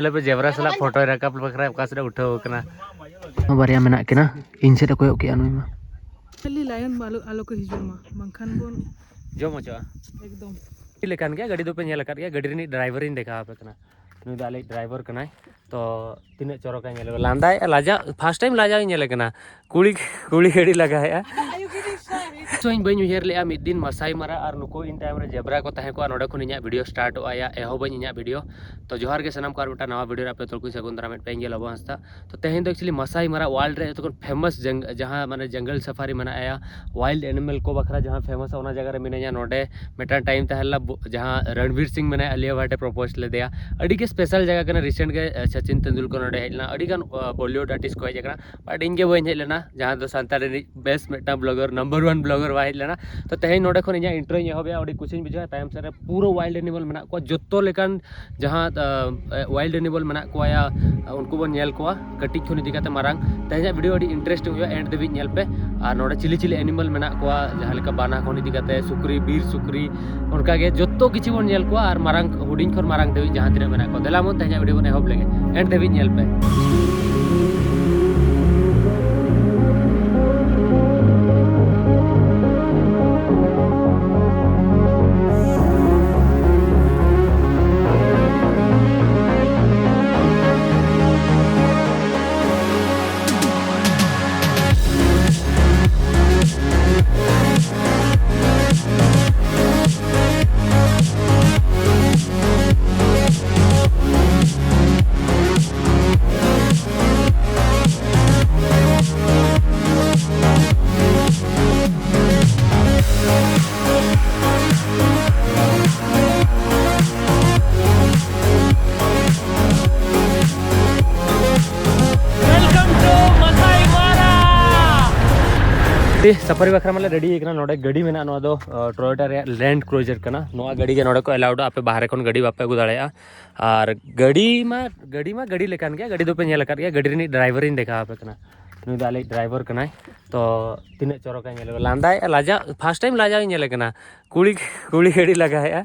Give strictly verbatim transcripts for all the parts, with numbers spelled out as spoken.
ᱧᱮᱞ ᱯᱮ, ᱡᱮᱵᱽᱨᱟ ᱥᱟᱞᱟᱜ ᱯᱷᱳᱴᱳᱭ ᱨᱟᱠᱟᱵ ᱵᱟᱠᱷᱨᱟ ᱚᱠᱟ ᱥᱮᱫ ᱮ ᱩᱴᱷᱟᱹᱣ ᱠᱟᱱᱟ᱾ ᱵᱟᱨᱭᱟ ᱢᱮᱱᱟᱜ ᱠᱤᱱᱟ, ᱤᱧ ᱥᱮᱫ ᱮ ᱠᱚᱭᱚᱜ ᱠᱮᱜᱼᱟ ᱱᱩᱭ ᱢᱟ᱾ ᱠᱷᱟᱹᱞᱤ ᱞᱟᱭᱚᱱ ᱢᱟ ᱟᱞᱚ, ᱟᱞᱚ ᱠᱚ ᱦᱤᱡᱩᱜ ᱢᱟ, ᱵᱟᱝᱠᱷᱟᱱ ᱵᱚᱱ ᱡᱚᱢ ᱦᱚᱪᱚᱜᱼᱟ᱾ ᱮᱠᱫᱚᱢ᱾ ᱪᱮᱫ ᱞᱮᱠᱟᱱ ᱜᱮᱭᱟ, ᱜᱟᱹᱰᱤ ᱫᱚᱯᱮ ᱧᱮᱞ ᱟᱠᱟᱫ ᱜᱮᱭᱟ, ᱜᱟᱹᱰᱤ ᱨᱤᱱᱤᱡ ᱰᱨᱟᱭᱵᱷᱟᱨᱤᱧ ᱫᱮᱠᱷᱟᱣ ᱟᱯᱮ ᱠᱟᱱᱟ᱾ ᱱᱩᱭ ᱫᱚ ᱟᱞᱮᱭᱤᱡ ᱰᱨᱟᱭᱵᱷᱟᱨ ᱠᱟᱱᱟᱭ᱾ ᱛᱚ ᱛᱤᱱᱟᱹᱜ ᱪᱚᱨᱚᱠᱟᱭ ᱧᱮᱞᱚᱜᱼᱟ, ᱞᱟᱸᱫᱟᱭᱮᱫᱼᱟ, ᱞᱟᱡᱟᱣ, ᱯᱷᱟᱥᱴ ᱴᱟᱭᱤᱢ ᱞᱟᱡᱟᱣ ᱤᱧ ᱧᱮᱞᱮ ᱠᱟᱱᱟ᱾ ᱠᱩᱲᱤ, ᱠᱩᱲᱤ ᱜᱟᱹᱰᱤ ᱞᱟᱜᱟᱭᱮᱫᱼᱟ᱾ ᱛᱚ ᱤᱧ ᱵᱟᱹᱧ ᱩᱭᱦᱟᱹᱨ ᱞᱮᱫᱼᱟ ᱢᱤᱫ ᱫᱤᱱ ᱢᱟᱥᱟᱭ ᱢᱟᱨᱟ ᱟᱨ ᱱᱩᱠᱩ ᱤᱧ ᱛᱟᱭᱚᱢ ᱨᱮ ᱡᱮᱵᱽᱨᱟ ᱠᱚ ᱛᱟᱦᱮᱸ ᱠᱚᱜᱼᱟ, ᱱᱚᱸᱰᱮ ᱠᱷᱚᱱ ᱤᱧᱟᱹᱜ ᱵᱷᱤᱰᱤᱭᱳ ᱥᱴᱟᱨᱴᱚᱜᱼᱟ, ᱭᱟ ᱮᱦᱚᱵᱟᱹᱧ ᱤᱧᱟᱹᱜ ᱵᱷᱤᱰᱤᱭᱳ᱾ ᱛᱚ ᱡᱚᱦᱟᱨ ᱜᱮ ᱥᱟᱱᱟᱢ ᱠᱚ, ᱟᱨ ᱢᱤᱫᱴᱟᱝ ᱱᱟᱣᱟ ᱵᱷᱤᱰᱤᱭᱳ ᱨᱮ ᱟᱯᱮ ᱡᱚᱛᱚ ᱠᱚᱧ ᱥᱟᱹᱜᱩᱱ ᱫᱟᱨᱟᱢᱮᱫ ᱯᱮ, ᱤᱧ ᱜᱮ ᱞᱚᱵᱚ ᱦᱟᱸᱥᱫᱟ᱾ ᱛᱚ ᱛᱮᱦᱮᱧ ᱫᱚ ᱮᱠᱪᱩᱭᱮᱞᱤ ᱢᱟᱥᱟᱭ ᱢᱟᱨᱟ ᱣᱟᱨᱞᱰ ᱨᱮ ᱡᱚᱛᱚ ᱠᱷᱚᱱ ᱯᱷᱮᱢᱟᱥ ᱡᱟᱦᱟᱸ ᱢᱟᱱᱮ ᱡᱚᱝᱜᱚᱞ ᱥᱟᱯᱷᱟᱨᱤ ᱢᱮᱱᱟᱜᱼᱟ, ᱣᱟᱭᱤᱞᱰ ᱮᱱᱤᱢᱟᱞ ᱠᱚ ᱵᱟᱠᱷᱨᱟ ᱡᱟᱦᱟᱸ ᱯᱷᱮᱢᱟᱥᱟ, ᱚᱱᱟ ᱡᱟᱭᱜᱟ ᱨᱮ ᱢᱤᱱᱟᱹᱧᱟ᱾ ᱱᱚᱸᱰᱮ ᱢᱤᱫᱴᱟᱝ ᱴᱟᱭᱤᱢ ᱛᱟᱦᱮᱸ ᱞᱮᱱᱟ, ᱵᱚ-, ᱡᱟᱦᱟᱸ ᱨᱚᱱᱵᱤᱨ ᱥᱤᱝ ᱢᱮᱱᱟᱭᱟ, ᱟᱞᱤᱭᱟ ᱵᱷᱟᱴ ᱮ ᱯᱨᱚᱯᱳᱡᱽ ᱞᱮᱫᱮᱭᱟ᱾ ᱟᱹᱰᱤ ᱜᱮ ᱥᱯᱮᱥᱟᱞ ᱡᱟᱭᱜᱟ ᱠᱟᱱᱟ᱾ ᱨᱤᱥᱮᱱᱴ ᱜᱮ, ᱮ, ᱥᱚᱪᱤᱱ ᱛᱮᱱᱫᱩᱞᱠᱚᱨ ᱱᱚᱸᱰᱮ ᱦᱮᱡ ᱞᱮᱱᱟ, ᱟᱹᱰᱤ ᱜᱟᱱ, ᱟ, ᱵᱚᱞᱤᱣᱩᱰ ᱟᱨᱴᱤᱥᱴ ᱠᱚ ᱦᱮᱡ ᱟᱠᱟᱱᱟ, ᱵᱟᱴ ᱤᱧ ᱜᱮ ᱵᱟᱹᱧ ᱦᱮᱡ ᱞᱮᱱᱟ, ᱡᱟᱦᱟᱸ ᱫᱚ ᱥᱟᱱᱛᱟᱲ ᱨᱤᱱᱤᱡ ᱵᱮᱥ ᱢᱤᱫᱴᱟᱝ ᱵᱞᱚᱜᱟᱨ, ᱱᱟᱢᱵᱟᱨ ᱣᱟᱱ ᱵᱞᱚᱜᱟᱨ ᱵᱟᱭ ᱦᱮᱡ ᱞᱮᱱᱟ᱾ ᱛᱚ ᱛᱮᱦᱮᱧ ᱱᱚᱸᱰᱮ ᱠᱷᱚᱱ ᱤᱧᱟᱹᱜ ᱤᱱᱴᱨᱳᱧ ᱮᱦᱚᱵᱮᱜᱼᱟ᱾ ᱟᱹᱰᱤ ᱠᱩᱥᱤᱧ ᱵᱩᱡᱷᱟᱹᱣᱟ, ᱛᱟᱭᱚᱢ ᱥᱮᱫ ᱨᱮ ᱯᱩᱨᱟᱹ ᱣᱟᱭᱤᱞᱰ ᱮᱱᱤᱢᱟᱞ ᱢᱮᱱᱟᱜ ᱠᱚᱣᱟ, ᱡᱚᱛᱚ ᱞᱮᱠᱟᱱ ᱡᱟᱦᱟᱸ, ᱟ, ᱣᱟᱭᱤᱞᱰ ᱮᱱᱤᱢᱟᱞ ᱢᱮᱱᱟᱜ ᱠᱚᱣᱟ, ᱭᱟ, ᱩᱱᱠᱩ ᱵᱚᱱ ᱧᱮᱞ ᱠᱚᱣᱟ᱾ ᱠᱟᱹᱴᱤᱡ ᱠᱷᱚᱱ ᱤᱫᱤ ᱠᱟᱛᱮ ᱢᱟᱨᱟᱝ᱾ ᱛᱮᱦᱮᱧᱟᱜ ᱵᱷᱤᱰᱤᱭᱳ ᱟᱹᱰᱤ ᱤᱱᱴᱟᱨᱮᱥᱴᱤᱝ ᱦᱩᱭᱩᱜᱼᱟ, ᱮᱱᱰ ᱫᱷᱟᱹᱵᱤᱡ ᱧᱮᱞ ᱯᱮ᱾ ᱟᱨ ᱱᱚᱰᱮ ᱪᱤᱞᱤ ᱪᱤᱞᱤ ᱮᱱᱤᱢᱟᱞ ᱢᱮᱱᱟᱜ ᱠᱚᱣᱟ, ᱡᱟᱦᱟᱸ ᱞᱮᱠᱟ ᱵᱟᱱᱟ ᱠᱷᱚᱱ ᱤᱫᱤ ᱠᱟᱛᱮ ᱥᱩᱠᱨᱤ, ᱵᱤᱨ ᱥᱩᱠᱨᱤ, ᱚᱱᱠᱟ ᱜᱮ ᱡᱚᱛᱚ ᱠᱤᱪᱷᱩ ᱵᱚᱱ ᱧᱮᱞ ᱠᱚᱣᱟ᱾ ᱟᱨ ᱢᱟᱨᱟᱝ, ᱦᱩᱰᱤᱧ ᱠᱷᱚᱱ ᱢᱟᱨᱟᱝ ᱫᱷᱟᱹᱵᱤᱡ ᱡᱟᱦᱟᱸ ᱛᱤᱱᱟᱹᱜ ᱢᱮᱱᱟᱜ ᱠᱚᱣᱟ᱾ ᱫᱮᱞᱟ ᱵᱚᱱ ᱛᱮᱦᱮᱧᱟᱜ ᱵᱷᱤᱰᱤᱭᱳ ᱵᱚᱱ ᱮᱦᱚᱵ ᱞᱮᱜᱮ, ᱮᱱᱰ ᱫᱷᱟᱹᱵᱤᱡ ᱧᱮᱞ ᱯᱮ᱾ ᱥᱟᱯᱷᱟᱨᱤ ᱵᱟᱠᱷᱨᱟ ᱢᱟᱞᱮ ᱨᱮᱰᱤ ᱟᱠᱟᱱᱟ᱾ ᱱᱚᱰᱮ ᱜᱟᱹᱰᱤ ᱢᱮᱱᱟᱜᱼᱟ, ᱱᱚᱣᱟ ᱫᱚ, ᱟ, ᱴᱚᱭᱳᱴᱟ ᱨᱮᱭᱟᱜ ᱞᱮᱱᱰ ᱠᱨᱩᱡᱟᱨ ᱠᱟᱱᱟ᱾ ᱱᱚᱣᱟ ᱜᱟᱹᱰᱤ ᱜᱮ ᱱᱚᱰᱮ ᱠᱚ ᱮᱞᱟᱣᱰᱟ, ᱟᱯᱮ ᱵᱟᱦᱨᱮ ᱠᱷᱚᱱ ᱜᱟᱹᱰᱤ ᱵᱟᱯᱮ ᱟᱹᱜᱩ ᱫᱟᱲᱮᱭᱟᱜᱼᱟ᱾ ᱟᱨ ᱜᱟᱹᱰᱤ ᱢᱟ, ᱜᱟᱹᱰᱤ ᱢᱟ ᱜᱟᱹᱰᱤ ᱞᱮᱠᱟᱱ ᱜᱮᱭᱟ, ᱜᱟᱹᱰᱤ ᱫᱚᱯᱮ ᱧᱮᱞ ᱟᱠᱟᱫ ᱜᱮᱭᱟ᱾ ᱜᱟᱹᱰᱤ ᱨᱤᱱᱤᱡ ᱰᱨᱟᱭᱵᱷᱟᱨᱤᱧ ᱫᱮᱠᱷᱟᱣ ᱟᱯᱮ ᱠᱟᱱᱟ, ᱱᱩᱭ ᱫᱚ ᱟᱞᱮᱭᱤᱡ ᱰᱨᱟᱭᱵᱷᱟᱨ ᱠᱟᱱᱟᱭ᱾ ᱛᱚ ᱛᱤᱱᱟᱹᱜ ᱪᱚᱨᱚᱠᱟᱭ ᱧᱮᱞᱚᱜᱼᱟ, ᱞᱟᱸᱫᱟᱭᱮᱫᱼᱟ, ᱞᱟᱡᱟᱣ, ᱯᱷᱟᱥᱴ ᱴᱟᱭᱤᱢ ᱞᱟᱡᱟᱣ ᱤᱧ ᱧᱮᱞᱮ ᱠᱟᱱᱟ᱾ ᱠᱩᱲᱤ, ᱠᱩᱲᱤ ᱜᱟᱹᱰᱤ ᱞᱟᱜᱟᱭᱮᱫᱼᱟ᱾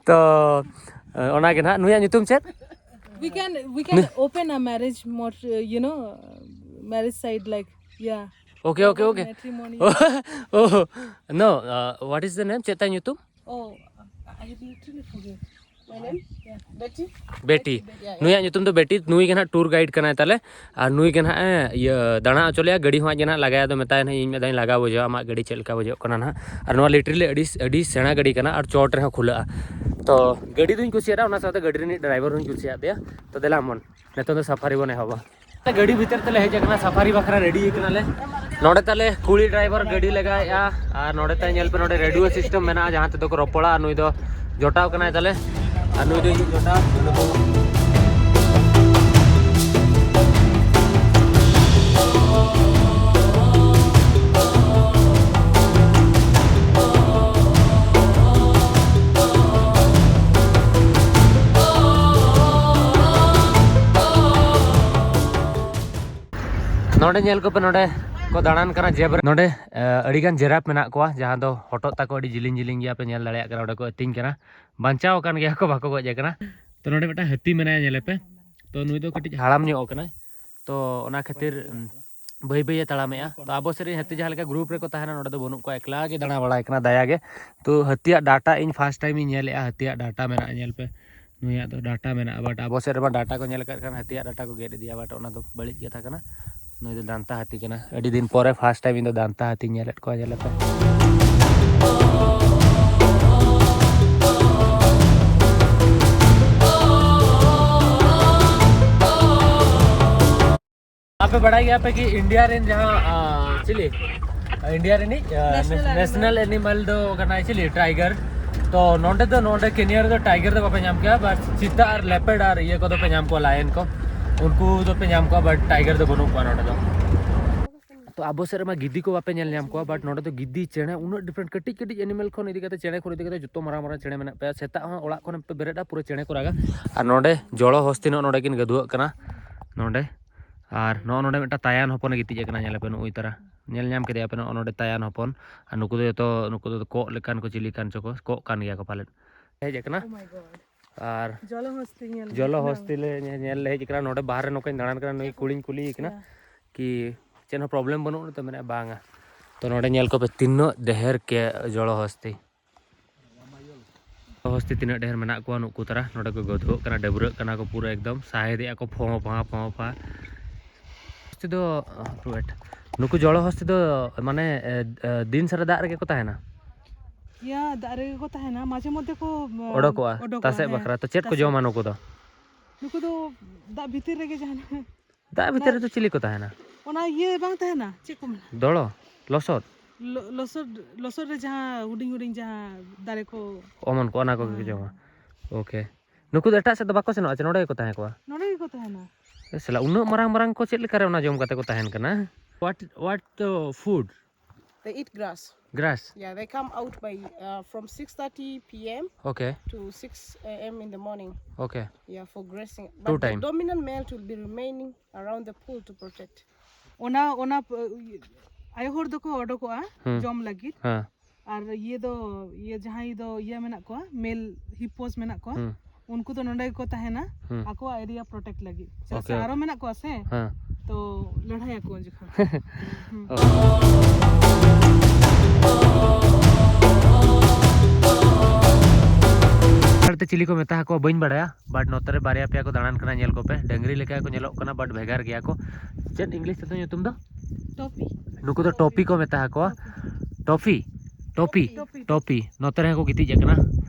ᱛᱚ ᱚᱱᱟᱜᱮ ᱱᱟᱦᱟᱜ᱾ ᱱᱩᱭᱟᱜ ᱧᱩᱛᱩᱢ ᱪᱮᱫ? We can we can open a marriage mot- uh, you know, uh, marriage site, like, yeah. Okay, okay, okay. Matrimony. Oh, no. Uh, what is the name? ᱪᱮᱫ ᱛᱟᱭ ᱧᱩᱛᱩᱢ? Oh, I literally forget. My name? Yeah. Betty. ᱵᱮᱴᱤ᱾ ᱱᱩᱭᱟᱜ ᱧᱩᱛᱩᱢ ᱫᱚ ᱵᱮᱴᱤ᱾ ᱱᱩᱭ ᱜᱮ ᱱᱟᱦᱟᱜ tour guide ᱠᱟᱱᱟᱭ ᱛᱟᱞᱮ᱾ ᱟᱨ ᱱᱩᱭ ᱜᱮ ᱱᱟᱦᱟᱜ ᱮ, ᱤᱭᱟᱹ, ᱫᱟᱬᱟ ᱦᱚᱪᱚ ᱞᱮᱭᱟ᱾ ᱜᱟᱹᱰᱤ ᱦᱚᱸ ᱟᱡ ᱜᱮ ᱱᱟᱦᱟᱜ ᱞᱟᱜᱟᱭᱟ᱾ ᱟᱫᱚ ᱢᱮᱛᱟᱭ ᱱᱟᱦᱟᱜ, "ᱤᱧ ᱢᱤᱫ ᱫᱷᱟᱣ ᱤᱧ ᱞᱟᱜᱟ ᱵᱩᱡᱷᱟᱹᱣᱟ ᱟᱢᱟᱜ ᱜᱟᱹᱰᱤ ᱪᱮᱫ ᱞᱮᱠᱟ ᱵᱩᱡᱷᱟᱹᱜ ᱠᱟᱱᱟ ᱱᱟᱦᱟᱜ?" ᱟᱨ ᱱᱚᱣᱟ literally ᱟᱹᱰᱤ, ᱟᱹᱰᱤ ᱥᱮᱬᱟ ᱜᱟᱹᱰᱤ ᱠᱟᱱᱟ ᱟᱨ ᱪᱚᱴ ᱨᱮᱦᱚᱸ ᱠᱷᱩᱞᱟᱹᱜᱼᱟ᱾ ᱛᱚ ᱜᱟᱹᱰᱤ ᱫᱩᱧ ᱠᱩᱥᱤᱭᱟᱫᱟ, ᱚᱱᱟ ᱥᱟᱶᱛᱮ ᱜᱟᱹᱰᱤ ᱨᱤᱱᱤᱡ driver ᱦᱚᱸᱧ ᱠᱩᱥᱤᱭᱟᱫᱮᱭᱟ᱾ ᱛᱚ ᱫᱮᱞᱟ ᱢᱚᱱ, ᱱᱤᱛᱚᱝ ᱫᱚ ᱥᱟᱯᱷᱟᱨᱤ ᱵᱚᱱ ᱮᱦᱚᱵᱟ᱾ ᱜᱟᱹᱰᱤ ᱵᱷᱤᱛᱟᱹᱨ ᱛᱮᱞᱮ ᱦᱮᱡ ᱟᱠᱟᱱᱟ, ᱥᱟᱯᱷᱟᱨᱤ ᱵᱟᱠᱷᱨᱟ ready ᱟᱠᱟᱱᱟᱞᱮ᱾ ᱱᱚᱰᱮ ᱛᱟᱞᱮ ᱠᱩᱲᱤ driver ᱜᱟᱹᱰᱤ ᱞᱟᱜᱟᱭᱮᱫᱼᱟ ᱟᱨ ᱱᱚᱰᱮ ᱛᱟᱭ ᱧᱮᱞ ᱯᱮ, ᱱᱚᱰᱮ radio system ᱢᱮᱱᱟᱜᱼᱟ, ᱡᱟᱦᱟᱸ ᱛᱮᱫᱚ ᱠᱚ ᱨᱚᱯᱚᱲᱟ᱾ ᱟᱨ ᱱᱩᱭ ᱫᱚ ᱡᱚᱴᱟᱣ ᱠᱟᱱᱟᱭ ᱛᱟᱞᱮ, ᱟᱨ ᱱᱩᱭ ᱫᱚ ᱤᱧᱤᱡ ᱡᱚᱴᱟᱣ᱾ ᱱᱚᱰᱮ ᱧᱮᱞ ᱠᱚᱯᱮ, ᱱᱚᱰᱮ ᱠᱚ ᱫᱟᱬᱟᱱ ᱠᱟᱱᱟ ᱡᱮᱵᱽᱨᱟ᱾ ᱱᱚᱰᱮ, ᱮ, ᱟᱹᱰᱤᱜᱟᱱ ᱡᱮᱨᱟᱯ ᱢᱮᱱᱟᱜ ᱠᱚᱣᱟ, ᱡᱟᱦᱟᱸ ᱫᱚ ᱦᱚᱴᱚᱜ ᱛᱟᱠᱚ ᱟᱹᱰᱤ ᱡᱤᱞᱤᱧ ᱡᱤᱞᱤᱧ ᱜᱮᱭᱟ, ᱯᱮ ᱧᱮᱞ ᱫᱟᱲᱮᱭᱟᱜ ᱠᱟᱱᱟ᱾ ᱚᱸᱰᱮ ᱠᱚ ᱟᱹᱛᱤᱧ ᱠᱟᱱᱟ, ᱵᱟᱧᱪᱟᱣ ᱟᱠᱟᱱ ᱜᱮᱭᱟ ᱠᱚ, ᱵᱟᱠᱚ ᱜᱚᱡ ᱟᱠᱟᱱᱟ᱾ ᱛᱚ ᱱᱚᱰᱮ ᱢᱤᱫᱴᱟᱝ ᱦᱟᱹᱛᱤ ᱢᱮᱱᱟᱭᱟ, ᱧᱮᱞᱮ ᱯᱮ᱾ ᱛᱚ ᱱᱩᱭ ᱫᱚ ᱠᱟᱹᱴᱤᱡ ᱦᱟᱲᱟᱢ ᱧᱚᱜ ᱟᱠᱟᱱᱟᱭ, ᱛᱚ ᱚᱱᱟ ᱠᱷᱟᱹᱛᱤᱨ, ᱩᱢ, ᱵᱟᱹᱭ ᱵᱟᱹᱭ ᱮ ᱛᱟᱲᱟᱢᱮᱜᱼᱟ᱾ ᱛᱚ ᱟᱵᱚ ᱥᱮᱫ ᱨᱮᱱ ᱦᱟᱹᱛᱤ ᱡᱟᱦᱟᱸ ᱞᱮᱠᱟ group ᱨᱮᱠᱚ ᱛᱟᱦᱮᱱᱟ, ᱱᱚᱰᱮ ᱫᱚ ᱵᱟᱹᱱᱩᱜ ᱠᱚᱣᱟ, ᱮᱠᱞᱟ ᱜᱮ ᱫᱟᱬᱟ ᱵᱟᱲᱟᱭ ᱠᱟᱱᱟ, ᱫᱟᱭᱟ ᱜᱮ᱾ ᱛᱚ ᱦᱟᱹᱛᱤᱭᱟᱜ ᱰᱟᱴᱟ ᱤᱧ first time ᱤᱧ ᱧᱮᱞᱮᱜᱼᱟ, ᱦᱟᱹᱛᱤᱭᱟᱜ ᱰᱟᱴᱟ ᱢᱮᱱᱟᱜᱼᱟ, ᱧᱮᱞ ᱯᱮ᱾ ᱱᱩᱭᱟᱜ ᱫᱚ ᱰᱟᱴᱟ ᱢᱮᱱᱟᱜᱼᱟ, but ᱟᱵᱚ ᱥᱮᱫ ᱨᱮᱢᱟ ᱰᱟᱴᱟ ᱠᱚ ᱧᱮᱞ ᱟᱠᱟᱫ ᱠᱷᱟᱱ ᱦᱟᱹᱛᱤᱭᱟᱜ ᱰᱟᱴᱟ ᱠᱚ ᱜᱮᱫ ᱤᱫᱤᱭᱟ, but ᱚᱱᱟ ᱫᱚ ᱵᱟᱹᱲᱤᱡ ᱠᱟᱛᱷᱟ ᱠᱟᱱᱟ᱾ ᱱᱩᱭ ᱫᱚ ᱫᱟᱱᱛᱟ ᱦᱟᱹᱛᱤ ᱠᱟᱱᱟ᱾ ᱟᱹᱰᱤ ᱫᱤᱱ ᱯᱚᱨᱮ first time ᱤᱧ ᱫᱚ ᱫᱟᱱᱛᱟ ᱦᱟᱹᱛᱤᱧ ᱧᱮᱞᱮᱫ ᱠᱚᱣᱟ, ᱧᱮᱞ ᱟᱯᱮ᱾ ᱟᱯᱮ ᱵᱟᱲᱟᱭ ᱜᱮᱭᱟ ᱯᱮ ᱠᱤ ᱤᱱᱰᱤᱭᱟ ᱨᱮᱱ ᱡᱟᱦᱟᱸ, ᱟ, ᱪᱤᱞᱤ? ᱤᱱᱰᱤᱭᱟ ᱨᱤᱱᱤᱡ, ᱟ, national animal. National animal ᱫᱚ ᱠᱟᱱᱟᱭ ᱪᱤᱞᱤ? Tiger. ᱛᱚ ᱱᱚᱰᱮ ᱫᱚ, ᱱᱚᱰᱮ ᱠᱮᱱᱤᱭᱟ ᱨᱮᱫᱚ tiger ᱫᱚ ᱵᱟᱯᱮ ᱧᱟᱢ ᱠᱮᱭᱟ, but ᱪᱤᱛᱟ ᱟᱨ leopard ᱟᱨ ᱤᱭᱟᱹ ᱠᱚᱫᱚ ᱯᱮ ᱧᱟᱢ ᱠᱚᱣᱟ, lion ᱠᱚ, ᱩᱱᱠᱩ ᱫᱚᱯᱮ ᱧᱟᱢ ᱠᱚᱣᱟ, but tiger ᱫᱚ ᱵᱟᱹᱱᱩᱜ ᱠᱚᱣᱟ ᱱᱚᱰᱮ ᱫᱚ᱾ ᱛᱚ ᱟᱵᱚ ᱥᱮᱫ ᱨᱮᱢᱟ ᱜᱤᱫᱤ ᱠᱚ ᱵᱟᱯᱮ ᱧᱮᱞ ᱧᱟᱢ ᱠᱚᱣᱟ, but ᱱᱚᱰᱮ ᱫᱚ ᱜᱤᱫᱤ, ᱪᱮᱬᱮ, ᱩᱱᱟᱹᱜ different, ᱠᱟᱹᱴᱤᱡ ᱠᱟᱹᱴᱤᱡ animal ᱠᱷᱚᱱ ᱤᱫᱤ ᱠᱟᱛᱮ, ᱪᱮᱬᱮ ᱠᱷᱚᱱ ᱤᱫᱤ ᱠᱟᱛᱮ ᱡᱚᱛᱚ ᱢᱟᱨᱟᱝ ᱢᱟᱨᱟᱝ ᱪᱮᱬᱮ ᱢᱮᱱᱟᱜ ᱯᱮᱭᱟ᱾ ᱥᱮᱛᱟᱜ ᱦᱚᱸ ᱚᱲᱟᱜ ᱠᱷᱚᱱ ᱯᱮ ᱵᱮᱨᱮᱫᱼᱟ, ᱯᱩᱨᱟᱹ ᱪᱮᱬᱮ ᱠᱚ ᱨᱟᱜᱟ᱾ ᱟᱨ ᱱᱚᱰᱮ ᱡᱚᱲᱚ ᱦᱚᱥᱛᱤ ᱱᱚᱜᱼᱚ ᱱᱚᱰᱮ ᱠᱤᱱ ᱜᱟᱹᱫᱩᱣᱟᱹᱜ ᱠᱟᱱᱟ ᱱᱚᱰᱮ᱾ ᱟᱨ ᱱᱚᱜᱼᱚ ᱱᱚᱰᱮ ᱢᱤᱫᱴᱟᱝ ᱛᱟᱭᱟᱱ ᱦᱚᱯᱚᱱᱮ ᱜᱤᱛᱤᱡ ᱟᱠᱟᱱᱟ, ᱧᱮᱞ ᱟᱯᱮ ᱱᱩᱜᱼᱩᱭ ᱛᱟᱨᱟ᱾ ᱧᱮᱞ ᱧᱟᱢ ᱠᱮᱫᱮᱭᱟ ᱯᱮ, ᱱᱚᱜᱼᱚ ᱱᱚᱰᱮ ᱛᱟᱭᱟᱱ ᱦᱚᱯᱚᱱ᱾ ᱟᱨ ᱱᱩᱠᱩ ᱫᱚ ᱡᱚᱛᱚ, ᱱᱩᱠᱩ ᱫᱚ ᱠᱚᱸᱜ ᱞᱮᱠᱟᱱ ᱠᱚ, ᱪᱤᱞᱤ ᱠᱟᱱ ᱪᱚ ᱠᱚ, ᱠᱚᱸᱜ ᱠᱟᱱ ᱜᱮᱭᱟ ᱠᱚ ᱯᱟᱞᱮᱫ᱾ ᱦᱮᱡ ᱟᱠᱟᱱᱟ᱾ Oh my God. ᱟᱨ ᱡᱚᱞᱚ ᱦᱚᱥᱛᱤ ᱧᱮᱞ ᱡᱚᱞᱚ ᱦᱚᱥᱛᱤ ᱞᱮ ᱧᱮ- ᱧᱮᱞ ᱞᱮ ᱦᱮᱡ ᱟᱠᱟᱱᱟ᱾ ᱱᱚᱰᱮ ᱵᱟᱦᱨᱮ ᱱᱚᱝᱠᱟᱧ ᱫᱟᱬᱟᱱ ᱠᱟᱱᱟ, ᱱᱩᱭ ᱠᱩᱲᱤᱧ ᱠᱩᱞᱤᱭᱮ ᱠᱟᱱᱟ ᱠᱤ ᱪᱮᱫ ᱦᱚᱸ ᱯᱨᱚᱵᱞᱮᱢ ᱵᱟᱹᱱᱩᱜ ᱨᱮᱛᱚ? ᱢᱮᱱᱮᱫᱼᱟ ᱵᱟᱝᱟ᱾ ᱛᱚ ᱱᱚᱰᱮ ᱧᱮᱞ ᱠᱚᱯᱮ ᱛᱤᱱᱟᱹᱜ ᱰᱷᱮᱨ ᱠᱮ ᱡᱚᱞᱚ ᱦᱚᱥᱛᱤ᱾ ᱦᱚᱥᱛᱤ ᱛᱤᱱᱟᱹᱜ ᱰᱷᱮᱨ ᱢᱮᱱᱟᱜ ᱠᱚᱣᱟ ᱱᱩᱠᱩ ᱛᱟᱨᱟ᱾ ᱱᱚᱰᱮ ᱠᱚ ᱜᱟᱹᱫᱷᱩᱣᱟᱹᱜ ᱠᱟᱱᱟ, ᱰᱟᱹᱵᱽᱨᱟᱹᱜ ᱠᱟᱱᱟ ᱠᱚ, ᱯᱩᱨᱟᱹ ᱮᱠᱫᱚᱢ ᱥᱟᱦᱮᱫᱮᱜᱼᱟ ᱠᱚ ᱯᱷᱚᱸ ᱯᱷᱟᱸ ᱯᱷᱚᱸ ᱯᱷᱟᱸ᱾ ᱦᱚᱥᱛᱤ ᱫᱚ, wait, ᱱᱩᱠᱩ ᱡᱚᱞᱚ ᱦᱚᱥᱛᱤ ᱫᱚ ᱢᱟᱱᱮ ᱮ, ᱮ, ᱫᱤᱱ ᱥᱟᱨᱟ ᱫᱟᱜ ᱨᱮᱜᱮ ᱠᱚ ᱛᱟᱦᱮᱱᱟ? ᱤᱭᱟ, ᱫᱟᱜ ᱨᱮᱜᱮ ᱠᱚ ᱛᱟᱦᱮᱱᱟ, ᱢᱟᱡᱷᱮ ᱢᱚᱫᱽᱫᱷᱮ ᱠᱚ ᱮ, ᱚᱰᱚᱠᱚᱜᱼᱟ, ᱚᱰᱚᱠᱚᱜᱼᱟ, ᱛᱟᱥᱮᱫ ᱦᱮᱸ, ᱵᱟᱠᱷᱨᱟ᱾ ᱛᱚ ᱪᱮᱫ ᱠᱚ ᱛᱟᱥᱮᱫ᱾ ᱡᱚᱢᱟ ᱱᱩᱠᱩ ᱫᱚ? ᱱᱩᱠᱩ ᱫᱚ ᱫᱟᱜ ᱵᱷᱤᱛᱤᱨ ᱨᱮᱜᱮ ᱡᱟᱦᱟᱱᱟᱜ ᱫᱟᱜ ᱵᱷᱤᱛᱤᱨ ᱚᱱᱟ ᱨᱮᱫᱚ ᱪᱤᱞᱤ ᱠᱚ ᱛᱟᱦᱮᱱᱟ? ᱚᱱᱟ ᱤᱭᱟᱹ ᱵᱟᱝ ᱛᱟᱦᱮᱱᱟ, ᱪᱮᱫ ᱠᱚ ᱢᱮᱱᱟ? ᱫᱚᱲᱚ, ᱞᱚᱥᱚᱫ? ᱞᱚ- ᱞᱚᱥᱚᱫ, ᱞᱚᱥᱚᱫ ᱨᱮ ᱡᱟᱦᱟᱸ ᱦᱩᱰᱤᱧ ᱦᱩᱰᱤᱧ ᱡᱟᱦᱟᱸ ᱫᱟᱨᱮ ᱠᱚ ᱚᱢᱚᱱ ᱠᱚ, ᱚᱱᱟ ᱠᱚᱜᱮ ᱠᱚ ᱦᱮᱸ᱾ ᱡᱚᱢᱟ᱾ ᱳᱠᱮ᱾ ᱱᱩᱠᱩ ᱫᱚ ᱮᱴᱟᱜ ᱥᱮᱫ ᱫᱚ ᱵᱟᱠᱚ ᱥᱮᱱᱚᱜᱼᱟ ᱪᱮ? ᱱᱚᱰᱮ ᱜᱮᱠᱚ ᱛᱟᱦᱮᱸ ᱠᱚᱜᱼᱟ? ᱱᱚᱰᱮ ᱜᱮᱠᱚ ᱛᱟᱦᱮᱱᱟ᱾ ᱮ ᱥᱟᱞᱟ, ᱩᱱᱟᱹᱜ ᱢᱟᱨᱟᱝ ᱢᱟᱨᱟᱝ ᱠᱚ ᱪᱮᱫ ᱞᱮᱠᱟᱨᱮ ᱚᱱᱟ ᱡᱚᱢ ᱠᱟᱛᱮ ᱠᱚ ᱛᱟᱦᱮᱱ ᱠᱟᱱᱟ? What, what the food? They eat grass. Grass? Yeah, they come out by uh, from six thirty p m. Okay. To six a m in the morning. Okay. Yeah, for grazing. Two But the time. Dominant male will be remaining around the pool to protect. ᱚᱱᱟ ᱚᱱᱟ ᱯ- ᱟᱭᱳ ᱦᱚᱲ ᱫᱚᱠᱚ ᱚᱰᱚᱠᱚᱜᱼᱟ ᱦᱩᱸ᱾ ᱡᱚᱢ ᱞᱟᱹᱜᱤᱫ᱾ ᱦᱮᱸ᱾ ᱟᱨ ᱤᱭᱟᱹ ᱫᱚ, ᱤᱭᱟᱹ ᱡᱟᱦᱟᱸᱭ ᱫᱚ ᱤᱭᱟᱹ ᱢᱮᱱᱟᱜ ᱠᱚᱣᱟ, ᱢᱮᱞ ᱦᱤᱯᱳᱥ ᱢᱮᱱᱟᱜ ᱠᱚᱣᱟ, ᱦᱩᱸ᱾ ᱩᱱᱠᱩ ᱫᱚ ᱱᱚᱰᱮ ᱜᱮᱠᱚ ᱛᱟᱦᱮᱱᱟ, ᱦᱩᱸ᱾ ᱟᱠᱚᱣᱟᱜ ᱮᱨᱤᱭᱟ ᱯᱨᱚᱴᱮᱠᱴ ᱞᱟᱹᱜᱤᱫ᱾ ᱪᱮᱫᱟᱜ ᱥᱮ ᱳᱠᱮ, ᱟᱨᱚ ᱳᱠᱮ᱾ ᱢᱮᱱᱟᱜ ᱠᱚᱣᱟ ᱥᱮ, ᱦᱮᱸ᱾ ᱛᱚ ᱞᱟᱹᱲᱦᱟᱹᱭᱟᱠᱚ ᱩᱱ ᱡᱚᱠᱷᱚᱱ᱾ ᱦᱩᱸ᱾ ᱥᱟᱱᱛᱟᱲ ᱛᱮ ᱪᱤᱞᱤ ᱠᱚ ᱢᱮᱛᱟ ᱟᱠᱚᱣᱟ ᱵᱟᱹᱧ ᱵᱟᱲᱟᱭᱟ, but ᱱᱚᱛᱮ ᱨᱮ ᱵᱟᱨᱭᱟ ᱯᱮᱭᱟ ᱠᱚ ᱫᱟᱬᱟᱱ ᱠᱟᱱᱟ, ᱧᱮᱞ ᱠᱚᱯᱮ, ᱰᱟᱹᱝᱨᱤ ᱞᱮᱠᱟ ᱠᱚ ᱧᱮᱞᱚᱜ ᱠᱟᱱᱟ, but ᱵᱷᱮᱜᱟᱨ ᱜᱮᱭᱟ ᱠᱚ᱾ ᱪᱮᱫ ᱤᱝᱞᱤᱥ ᱛᱮᱫᱚ ᱧᱩᱛᱩᱢ ᱫᱚ? ᱴᱚᱯᱤ᱾ ᱱᱩᱠᱩ ᱫᱚ ᱴᱚᱯᱤ ᱠᱚ ᱢᱮᱛᱟ ᱟᱠᱚᱣᱟ᱾ ᱴᱚᱯᱤ, ᱴᱚᱯᱤ, ᱴᱚᱯᱤ᱾ ᱴᱚᱯᱤ᱾ ᱱᱚᱛᱮ ᱨᱮᱦᱚᱸ ᱠᱚ ᱜᱤᱛᱤᱡ ᱟᱠᱟᱱᱟ,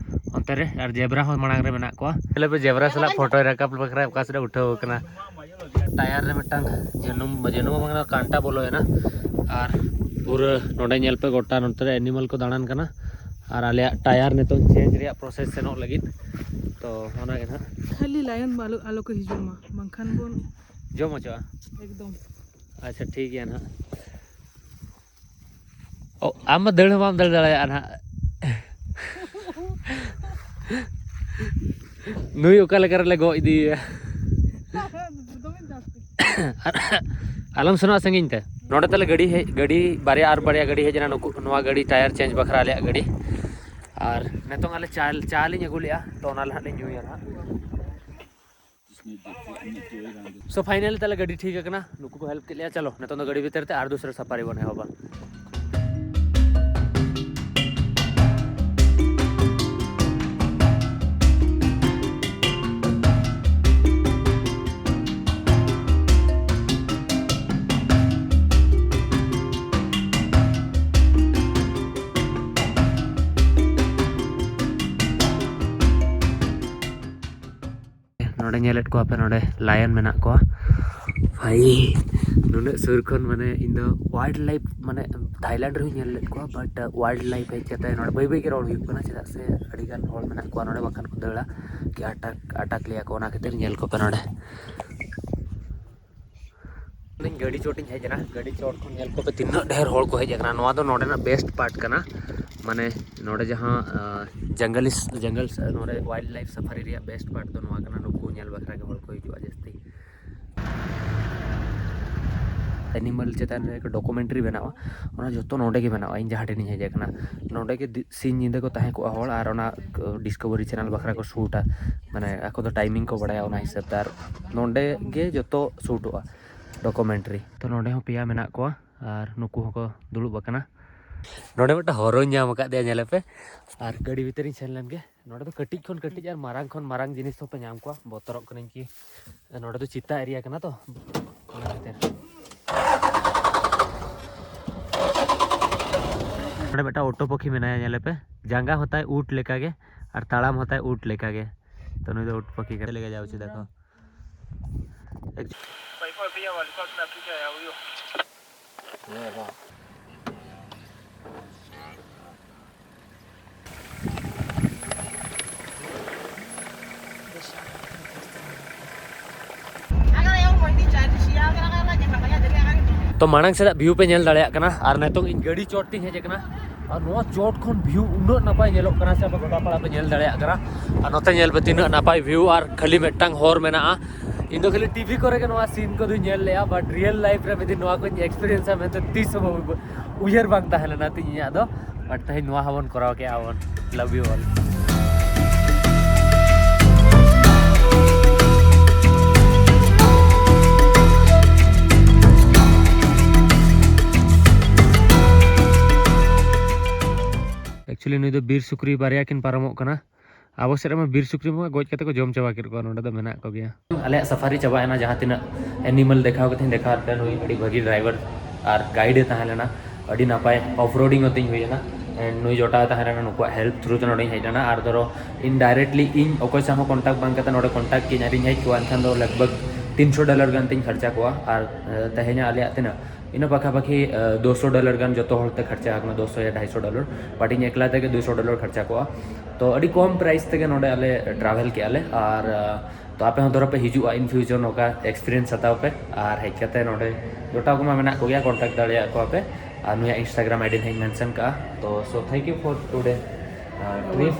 ᱚᱱᱛᱮ ᱨᱮ, ᱟᱨ ᱡᱮᱵᱽᱨᱟ ᱦᱚᱸ ᱢᱟᱲᱟᱝ ᱨᱮ ᱢᱮᱱᱟᱜ ᱠᱚᱣᱟ᱾ ᱧᱮᱞ ᱯᱮ, ᱡᱮᱵᱽᱨᱟ ᱥᱟᱞᱟᱜ ᱯᱷᱳᱴᱳᱭ ᱨᱟᱠᱟᱵ ᱵᱟᱠᱷᱨᱟ ᱚᱠᱟ ᱥᱮᱫ ᱨᱮ ᱩᱴᱷᱟᱹᱣ ᱟᱠᱟᱱᱟ᱾ ᱴᱟᱭᱟᱨ ᱨᱮ ᱢᱤᱫᱴᱟᱝ ᱡᱟᱹᱱᱩᱢ, ᱡᱟᱹᱱᱩᱢ ᱵᱟᱝ ᱠᱟᱱᱟ, ᱠᱟᱱᱴᱟ ᱵᱚᱞᱚᱭᱮᱱᱟ᱾ ᱟᱨ ᱯᱩᱨᱟᱹ ᱱᱚᱰᱮ ᱧᱮᱞ ᱯᱮ, ᱜᱚᱴᱟ ᱱᱚᱛᱮ ᱨᱮ ᱮᱱᱤᱢᱟᱞ ᱠᱚ ᱫᱟᱬᱟᱱ ᱠᱟᱱᱟ᱾ ᱟᱨ ᱟᱞᱮᱭᱟᱜ ᱴᱟᱭᱟᱨ ᱱᱤᱛᱚᱝ ᱪᱮᱧᱡᱽ ᱨᱮᱭᱟᱜ ᱯᱨᱚᱥᱮᱥ ᱥᱮᱱᱚᱜ ᱞᱟᱹᱜᱤᱫ᱾ ᱛᱚ ᱚᱱᱟᱜᱮ ᱱᱟᱦᱟᱜ᱾ ᱠᱷᱟᱹᱞᱤ ᱞᱟᱭᱚᱱ ᱟᱞᱚ, ᱟᱞᱚ ᱠᱚ ᱦᱤᱡᱩᱜ ᱢᱟ, ᱵᱟᱝᱠᱷᱟᱱ ᱵᱚᱱ ᱡᱚᱢ ᱦᱚᱪᱚᱜᱼᱟ᱾ ᱮᱠᱫᱚᱢ᱾ ᱟᱪᱪᱷᱟ, ᱴᱷᱤᱠ ᱜᱮᱭᱟ ᱱᱟᱦᱟᱜ᱾ ᱚ, ᱟᱢ ᱢᱟ ᱫᱟᱹᱲ ᱦᱚᱸ ᱵᱟᱢ ᱫᱟᱹᱲ ᱫᱟᱲᱮᱭᱟᱜᱼᱟ ᱱᱟᱦᱟᱜ᱾ ᱱᱩᱭ ᱚᱠᱟ ᱞᱮᱠᱟ ᱨᱮᱞᱮ ᱜᱚᱜ ᱤᱫᱤᱭᱮᱭᱟ᱾ ᱫᱚᱢᱮ ᱡᱟᱹᱥᱛᱤ᱾ ᱟᱨ ᱟᱞᱚᱢ ᱥᱮᱱᱚᱜᱼᱟ ᱥᱟᱺᱜᱤᱧ ᱛᱮ᱾ ᱱᱚᱰᱮ ᱛᱟᱞᱮ ᱜᱟᱹᱰᱤ ᱦᱮᱡ, ᱜᱟᱹᱰᱤ ᱵᱟᱨᱭᱟ, ᱟᱨ ᱵᱟᱨᱭᱟ ᱜᱟᱹᱰᱤ ᱦᱮᱡ ᱮᱱᱟ, ᱱᱩᱠᱩ, ᱱᱚᱣᱟ ᱜᱟᱹᱰᱤ ᱴᱟᱭᱟᱨ ᱪᱮᱧᱡᱽ ᱵᱟᱠᱷᱨᱟ ᱟᱞᱮᱭᱟᱜ ᱜᱟᱹᱰᱤ᱾ ᱟᱨ ᱱᱤᱛᱚᱝ ᱟᱞᱮ ᱪᱟ, ᱪᱟ ᱞᱤᱧ ᱟᱹᱜᱩ ᱞᱮᱜᱼᱟ, ᱛᱚ ᱚᱱᱟ ᱞᱮ ᱦᱟᱸᱜ ᱞᱮ ᱧᱩᱭᱟ ᱦᱟᱸᱜ᱾ So finally ᱛᱟᱦᱞᱮ ᱜᱟᱹᱰᱤ ᱴᱷᱤᱠ ᱟᱠᱟᱱᱟ, ᱱᱩᱠᱩ ᱠᱚ help ᱠᱮᱫ ᱞᱮᱭᱟ᱾ ᱪᱚᱞᱚ ᱱᱤᱛᱚᱝ ᱫᱚ ᱜᱟᱹᱰᱤ ᱵᱷᱤᱛᱤᱨ ᱛᱮ ᱟᱨ ᱫᱩᱥᱨᱟ ᱥᱟᱯᱷᱟᱨᱤ ᱵᱚᱱ ᱮᱦᱚᱵᱟ᱾ ᱱᱚᱰᱮ ᱧᱮᱞᱮᱫ ᱠᱚᱣᱟ ᱯᱮ, ᱱᱚᱰᱮ lion ᱢᱮᱱᱟᱜ ᱠᱚᱣᱟ᱾ ᱵᱷᱟᱭ, ᱱᱩᱱᱟᱹᱜ ᱥᱩᱨ ᱠᱷᱚᱱ, ᱢᱟᱱᱮ, ᱤᱧ ᱫᱚ wild life, ᱢᱟᱱᱮ, ᱛᱷᱟᱭᱞᱮᱱᱰ ᱨᱮᱦᱚᱸᱧ ᱧᱮᱞ ᱞᱮᱫ ᱠᱚᱣᱟ, but wild life ᱦᱮᱡ ᱠᱟᱛᱮ ᱱᱚᱰᱮ ᱵᱟᱹᱭ ᱵᱟᱹᱭ ᱜᱮ ᱨᱚᱲ ᱦᱩᱭᱩᱜ ᱠᱟᱱᱟ, ᱪᱮᱫᱟᱜ ᱥᱮ ᱟᱹᱰᱤ ᱜᱟᱱ ᱦᱚᱲ ᱢᱮᱱᱟᱜ ᱠᱚᱣᱟ ᱱᱚᱰᱮ, ᱵᱟᱠᱷᱟᱱ ᱠᱚ ᱫᱟᱹᱲᱟ ᱠᱤ ᱟᱴᱟᱠ, ᱟᱴᱟᱠ ᱞᱮᱭᱟ ᱠᱚ᱾ ᱚᱱᱟ ᱠᱷᱟᱹᱛᱤᱨ ᱧᱮᱞ ᱠᱚᱯᱮ ᱱᱚᱰᱮ᱾ ᱤᱧ ᱜᱟᱹᱰᱤ ᱪᱚᱴ ᱤᱧ ᱦᱮᱡ ᱮᱱᱟ, ᱜᱟᱹᱰᱤ ᱪᱚᱴ ᱠᱷᱚᱱ ᱧᱮᱞ ᱠᱚᱯᱮ ᱛᱤᱱᱟᱹᱜ ᱰᱷᱮᱨ ᱦᱚᱲ ᱠᱚ ᱦᱮᱡ ᱟᱠᱟᱱᱟ᱾ ᱱᱚᱣᱟ ᱫᱚ ᱱᱚᱰᱮᱱᱟᱜ best part ᱠᱟᱱᱟ, ᱢᱟᱱᱮ, ᱱᱚᱰᱮ ᱡᱟᱦᱟᱸ, ᱟᱸ, ᱡᱟᱝᱜᱟᱞᱤᱥ, ᱡᱟᱝᱜᱟᱞ, ᱱᱚᱰᱮ wild life safari ᱨᱮᱭᱟᱜ best part ᱫᱚ ᱱᱚᱣᱟ ᱠᱟᱱᱟ᱾ ᱱᱩᱠᱩ ᱧᱮᱞ ᱵᱟᱠᱷᱨᱟ ᱜᱮ ᱦᱚᱲ ᱠᱚ ᱦᱤᱡᱩᱜᱼᱟ ᱡᱟᱹᱥᱛᱤ᱾ Animal ᱪᱮᱛᱟᱱ ᱨᱮ documentary ᱵᱮᱱᱟᱣᱟ, ᱚᱱᱟ ᱡᱚᱛᱚ ᱱᱚᱰᱮ ᱜᱮ ᱵᱮᱱᱟᱣᱟ᱾ ᱤᱧ ᱡᱟᱦᱟᱸ ᱴᱷᱮᱱᱤᱧ ᱦᱮᱡ ᱟᱠᱟᱱᱟ, ᱱᱚᱰᱮ ᱜᱮ ᱫᱤ-, ᱥᱤᱧ ᱧᱤᱫᱟᱹ ᱠᱚ ᱛᱟᱦᱮᱸ ᱠᱚᱜᱼᱟ ᱦᱚᱲ, ᱟᱨ ᱚᱱᱟ, ᱟᱸ, Discovery Channel ᱵᱟᱠᱷᱨᱟ ᱠᱚ ᱥᱩᱴᱟ᱾ ᱢᱟᱱᱮ, ᱟᱠᱚ ᱫᱚ timing ᱠᱚ ᱵᱟᱲᱟᱭᱟ, ᱚᱱᱟ ᱦᱤᱥᱟᱹᱵ ᱛᱮ᱾ ᱟᱨ ᱱᱚᱰᱮ ᱜᱮ ᱡᱚᱛᱚ ᱥᱩᱴᱚᱜᱼᱟ documentary᱾ ᱛᱚ, ᱱᱚᱰᱮ ᱦᱚᱸ ᱯᱮᱭᱟ ᱢᱮᱱᱟᱜ ᱠᱚᱣᱟ ᱟᱨ ᱱᱩᱠᱩ ᱦᱚᱸᱠᱚ ᱫᱩᱲᱩᱵ ᱟᱠᱟᱱᱟ᱾ ᱱᱚᱰᱮ ᱢᱤᱫᱴᱟᱝ ᱦᱚᱨᱚᱧ ᱧᱟᱢ ᱟᱠᱟᱫᱮᱭᱟ, ᱧᱮᱞᱮ ᱯᱮ᱾ ᱟᱨ ᱜᱟᱹᱰᱤ ᱵᱷᱤᱛᱨᱤᱧ ᱥᱮᱱ ᱞᱮᱱ ᱜᱮ᱾ ᱱᱚᱰᱮ ᱫᱚ ᱠᱟᱹᱴᱤᱡ ᱠᱷᱚᱱ ᱠᱟᱹᱴᱤᱡ ᱟᱨ ᱢᱟᱨᱟᱝ ᱠᱷᱚᱱ ᱢᱟᱨᱟᱝ ᱡᱤᱱᱤᱥ ᱦᱚᱸᱯᱮ ᱧᱟᱢ ᱠᱚᱣᱟ᱾ ᱵᱚᱛᱚᱨᱚᱜ ᱠᱟᱹᱱᱟᱹᱧ ᱠᱤ ᱱᱚᱰᱮ ᱫᱚ ᱪᱤᱛᱟ area ᱠᱟᱱᱟ ᱛᱚ, ᱚᱱᱟ ᱠᱷᱟᱹᱛᱤᱨ᱾ ᱱᱚᱰᱮ ᱢᱤᱫᱴᱟᱝ ᱚᱴᱳ ᱯᱟᱹᱠᱷᱤ ᱢᱮᱱᱟᱭᱟ, ᱧᱮᱞᱮ ᱯᱮ᱾ ᱡᱟᱸᱜᱟ ᱦᱚᱸᱛᱟᱭ ᱩᱴ ᱞᱮᱠᱟᱜᱮ ᱟᱨ ᱛᱟᱲᱟᱢ ᱦᱚᱸᱛᱟᱭ ᱩᱴ ᱞᱮᱠᱟᱜᱮ᱾ ᱛᱚ, ᱱᱩᱭ ᱫᱚ ᱩᱴ ᱯᱟᱹᱠᱷᱤ ᱠᱟᱱᱟᱭ᱾ ᱞᱮᱠᱟ ᱡᱟᱣ ᱪᱮᱫ ᱟᱠᱚ᱾ ᱛᱚ, ᱢᱟᱲᱟᱝ ᱥᱮᱫᱟᱜ view ᱯᱮ ᱧᱮᱞ ᱫᱟᱲᱮᱭᱟᱜ ᱠᱟᱱᱟ, ᱟᱨ ᱱᱤᱛᱚᱝ ᱤᱧ ᱜᱟᱹᱰᱤ ᱪᱚᱴ ᱛᱤᱧ ᱦᱮᱡ ᱟᱠᱟᱱᱟ, ᱟᱨ ᱱᱚᱣᱟ ᱪᱚᱴ ᱠᱷᱚᱱ view ᱩᱱᱟᱹᱜ ᱱᱟᱯᱟᱭ ᱧᱮᱞᱚᱜ ᱠᱟᱱᱟ ᱥᱮ ᱟᱯᱮ ᱜᱚᱴᱟ ᱯᱟᱲᱟ ᱯᱮ ᱧᱮᱞ ᱫᱟᱲᱮᱭᱟᱜ ᱠᱟᱱᱟ᱾ ᱟᱨ ᱱᱚᱛᱮ ᱧᱮᱞ ᱯᱮ ᱛᱤᱱᱟᱹᱜ ᱱᱟᱯᱟᱭ view, ᱟᱨ ᱠᱷᱟᱹᱞᱤ ᱢᱤᱫᱴᱟᱝ ᱦᱚᱨ ᱢᱮᱱᱟᱜᱼᱟ᱾ ᱤᱧ ᱫᱚ ᱠᱷᱟᱹᱞᱤ TV ᱠᱚᱨᱮ ᱜᱮ ᱱᱚᱣᱟ scene ᱠᱚᱫᱚᱧ ᱧᱮᱞ ᱞᱮᱜᱼᱟ, but real life ᱨᱮ ᱢᱤᱫ ᱫᱤᱱ ᱱᱚᱣᱟ ᱠᱚᱧ experienceᱟ ᱢᱮᱱᱛᱮ ᱛᱤᱥ ᱦᱚᱸ ᱵᱟᱝ ᱩᱭᱦᱟᱹᱨ ᱵᱟᱝ ᱛᱟᱦᱮᱸ ᱞᱮᱱᱟ ᱛᱤᱧ ᱤᱧᱟᱹᱜ ᱫᱚ᱾ But ᱛᱮᱦᱮᱧ ᱱᱚᱣᱟ ᱦᱚᱸᱵᱚᱱ ᱠᱚᱨᱟᱣ ᱠᱮᱜᱼᱟ ᱵᱚᱱ᱾ Love you all. Actually ᱱᱩᱭ ᱫᱚ ᱵᱤᱨ ᱥᱩᱠᱨᱤ ᱵᱟᱨᱭᱟ ᱠᱤᱱ ᱯᱟᱨᱚᱢᱚᱜ ᱠᱟᱱᱟ᱾ ᱟᱵᱚ ᱥᱮᱫ ᱨᱮᱢᱟ ᱵᱤᱨ ᱥᱩᱠᱨᱤ ᱢᱟ ᱜᱚᱡ ᱠᱟᱛᱮ ᱠᱚ ᱡᱚᱢ ᱪᱟᱵᱟ ᱠᱮᱫ ᱠᱚᱣᱟ, ᱱᱚᱰᱮ ᱫᱚ ᱢᱮᱱᱟᱜ ᱠᱚᱜᱮᱭᱟ᱾ ᱟᱞᱮᱭᱟᱜ ᱥᱟᱯᱷᱟᱨᱤ ᱪᱟᱵᱟᱭᱮᱱᱟ, ᱡᱟᱦᱟᱸ ᱛᱤᱱᱟᱹᱜ animal ᱫᱮᱠᱷᱟᱣ ᱠᱟᱛᱮᱧ ᱫᱮᱠᱷᱟᱣ ᱟᱫ ᱯᱮᱭᱟ, ᱱᱩᱭ ᱟᱹᱰᱤ ᱵᱷᱟᱹᱜᱤ driver ᱟᱨ guide ᱮ ᱛᱟᱦᱮᱸ ᱞᱮᱱᱟ᱾ ᱟᱹᱰᱤ ᱱᱟᱯᱟᱭ off roading ᱟᱹᱛᱤᱧ ᱦᱩᱭ ᱮᱱᱟ᱾ And ᱱᱩᱭ ᱡᱚᱴᱟᱣ ᱛᱟᱦᱮᱸ ᱞᱮᱱᱟ, ᱱᱩᱠᱩᱣᱟᱜ help through ᱛᱮ ᱱᱚᱰᱮᱧ ᱦᱮᱡ ᱞᱮᱱᱟ᱾ ᱟᱨ ᱫᱷᱚᱨᱚ ᱤᱧ directly ᱤᱧ ᱚᱠᱚᱭ ᱥᱟᱶ ᱦᱚᱸ contact ᱵᱟᱝ ᱠᱟᱛᱮ ᱱᱚᱰᱮ contact ᱠᱮᱧ ᱟᱨᱤᱧ ᱦᱮᱡ ᱠᱚᱜᱼᱟ, ᱮᱱᱠᱷᱟᱱ ᱫᱚ ᱞᱟᱜᱽ ᱵᱷᱟᱜᱽ ᱛᱤᱱᱥᱚ dollar ᱜᱟᱱ ᱛᱤᱧ ᱠᱷᱚᱨᱪᱟ ᱠᱚᱜᱼᱟ᱾ ᱟᱨ ᱛᱮᱦᱮᱧᱟᱜ ᱟᱞᱮᱭᱟᱜ ᱛᱤᱱᱟᱹᱜ ᱤᱱᱟᱹ ᱯᱟᱠᱷᱟ ᱯᱟᱠᱷᱤ ᱫᱩᱥᱚ dollar ᱜᱟᱱ ᱡᱚᱛᱚ ᱦᱚᱲ ᱛᱮ ᱠᱷᱚᱨᱪᱟ ᱟᱠᱟᱱᱟ, ᱫᱩᱥᱚ ᱭᱟ ᱰᱷᱟᱭᱥᱚ dollar᱾ But ᱤᱧ ᱮᱠᱞᱟ ᱛᱮᱜᱮ ᱫᱩᱥᱚ dollar ᱠᱷᱚᱨᱪᱟ ᱠᱚᱜᱼᱟ᱾ ᱛᱚ ᱟᱹᱰᱤ ᱠᱚᱢ price ᱛᱮᱜᱮ ᱱᱚᱰᱮ ᱟᱞᱮ travel ᱠᱮᱜᱼᱟ ᱞᱮ᱾ ᱟᱨ ᱛᱚ ᱟᱯᱮ ᱦᱚᱸ ᱫᱷᱚᱨᱚ ᱯᱮ ᱦᱤᱡᱩᱜᱼᱟ, in future ᱱᱚᱝᱠᱟ experience ᱦᱟᱛᱟᱣ ᱯᱮ᱾ ᱟᱨ ᱦᱮᱡ ᱠᱟᱛᱮ ᱱᱚᱰᱮ ᱡᱚᱴᱟᱣ ᱠᱚᱢᱟ ᱢᱮᱱᱟᱜ ᱠᱚᱜᱮᱭᱟ, contact ᱫᱟᱲᱮᱭᱟᱜ ᱠᱚᱣᱟ ᱯᱮ᱾ ᱟᱨ ᱱᱩᱭᱟᱜ Instagram ID ᱦᱚᱸᱧ mention ᱠᱟᱜᱼᱟ᱾ ᱛᱚ so thank you for today trip.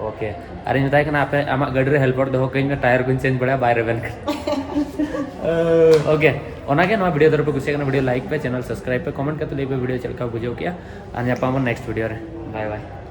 Okay, ᱟᱨᱤᱧ ᱢᱮᱛᱟᱭ ᱠᱟᱱᱟ ᱟᱯᱮ ᱟᱢᱟᱜ ᱜᱟᱹᱰᱤ ᱨᱮ helper ᱫᱚᱦᱚ ᱠᱟᱹᱧ ᱢᱮ, tyre ᱠᱚᱧ change ᱵᱟᱲᱟᱭᱟ, ᱵᱟᱭ ᱨᱮᱵᱮᱱ ᱠᱟᱱᱟ᱾ Okay, ᱚᱱᱟᱜᱮ᱾ ᱱᱚᱣᱟ video ᱫᱷᱚᱨᱚ ᱯᱮ ᱠᱩᱥᱤᱭᱟᱜ ᱠᱟᱱᱟ, video like ᱯᱮ, channel subscribe ᱯᱮ, comment ᱠᱟᱛᱮ ᱞᱟᱹᱭ ᱯᱮ video ᱪᱮᱫ ᱞᱮᱠᱟ ᱵᱩᱡᱷᱟᱹᱣ ᱠᱮᱜᱼᱟ᱾ ᱟᱨ ᱧᱟᱯᱟᱢ ᱟᱵᱚᱱ next video ᱨᱮ᱾ Bye bye.